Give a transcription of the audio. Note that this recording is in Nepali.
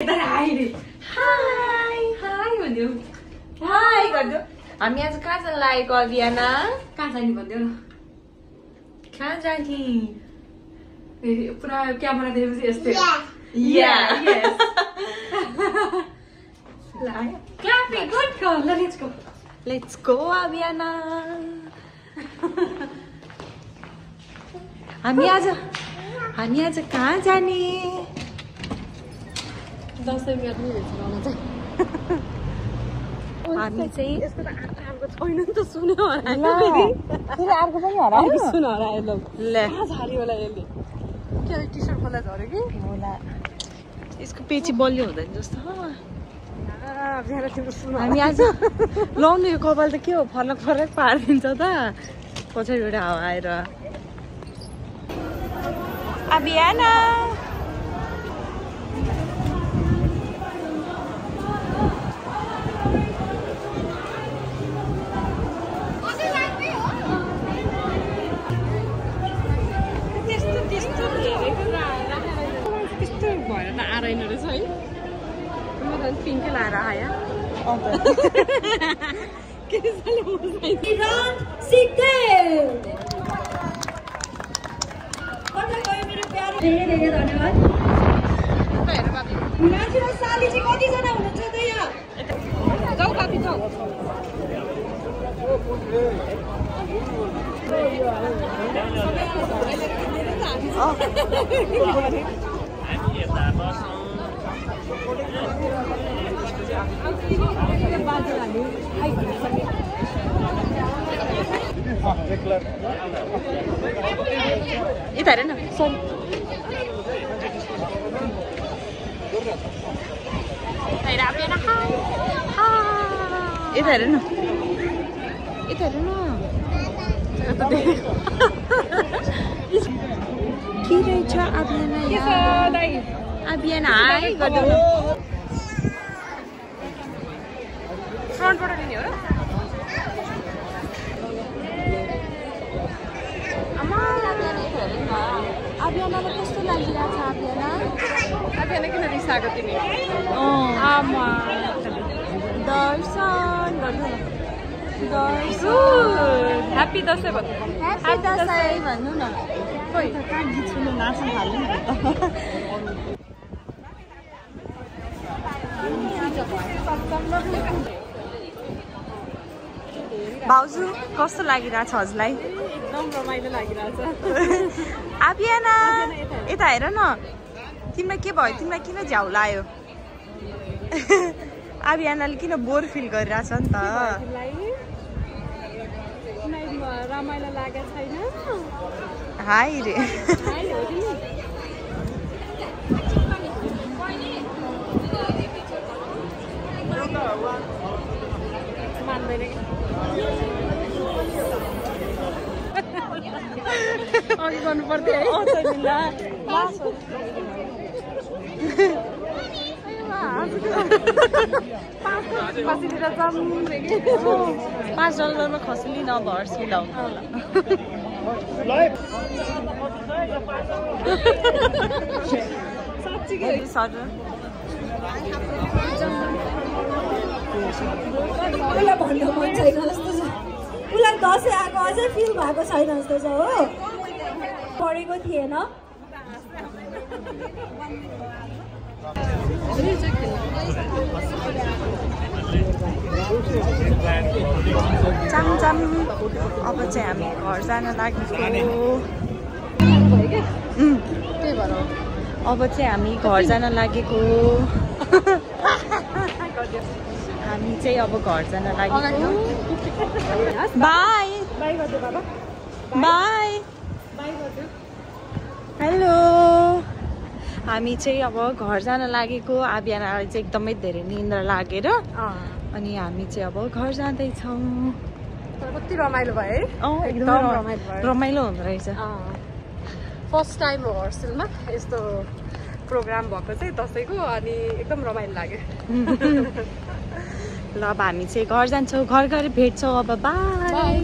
हामी आज कहाँ जान लागेको अभियाना? कहाँ जाने भन्देऊ न? कहाँ जाने? पुरा क्यामेरा देखेपछि यस्तै Let's go अभियाना। हामी आज कहाँ जाने? दसैँमा पनि हामी चाहिँ यसको त अर्को छैन नि त सुन्यो होला फेरि अर्को पनि हरायो सुन हरायो ल ले झर्यो होला यसले के टी सर्ट खोला झर्यो कि होला यसको पेची बलियो हुँदैन जस्तो हामी आज लाउनु यो कपाल त के हो फरक फरक पारिदिन्छ त पछाडिबाट हावा आएर अभियाना आएन रहेछ है म त पिङ्कै लाएर आयो के धेरै धन्यवाद मिनाक्षी र साली चाहिँ कतिजना हुनुहुन्छ त यहाँ जाऊ काफी जाऊ यता हेर न यता हेर न यता हेर न के रहेछ अभियाना अभियाना हाई गर्दैन फ्रन्टबाट लिने हो र अभियानालाई कस्तो लागिरहेछ अभियाना किन रिसाएको तिमी दर्शन ह्याप्पी दसैँ भन्नु ह्याप्पी दसैँ भन्नु न खोइ कहाँ गीत सुन्नु नाच्नु थाल्यो नि भाउजू कस्तो लागिरहेछ हजुरलाई एकदम रमाइलो लागिरहेछ अभियाना यता हेर न तिमीलाई के भयो तिमीलाई किन झ्याउ लायो अभियानाले किन बोर फिल गरिरहेछ नि त रमाइलो लागेको छैन हाई रे मान्दैन अघि गर्नु पर्थ्यो है 5 डलरमा खसुली नभर्स मिलाउनु उसलाई भन्नु मन छैन जस्तो छ उसलाई दसैँ आएको अझै फिल भएको छैन जस्तो छ हो पढेको थिएन चाम अब चाहिँ हामी घर जान लागेको अब चाहिँ हामी घर जान लागेको हामी चाहिँ अब घर जान लागेको बाई बाई हेलो हामी चाहिँ अब घर जान लागेको अभियानालाई चाहिँ एकदमै धेरै निन्द्रा लागेर अनि हामी चाहिँ अब घर जाँदैछौँ कति रमाइलो भयो है एकदम रमाइलो हुँदो रहेछ फर्स्ट टाइम हो हस्टेलमा यस्तो प्रोग्राम भएको चाहिँ दसैँको अनि एकदम रमाइलो लाग्यो ल अब हामी चाहिँ घर जान्छौँ घर गएर भेट्छौँ अब बाई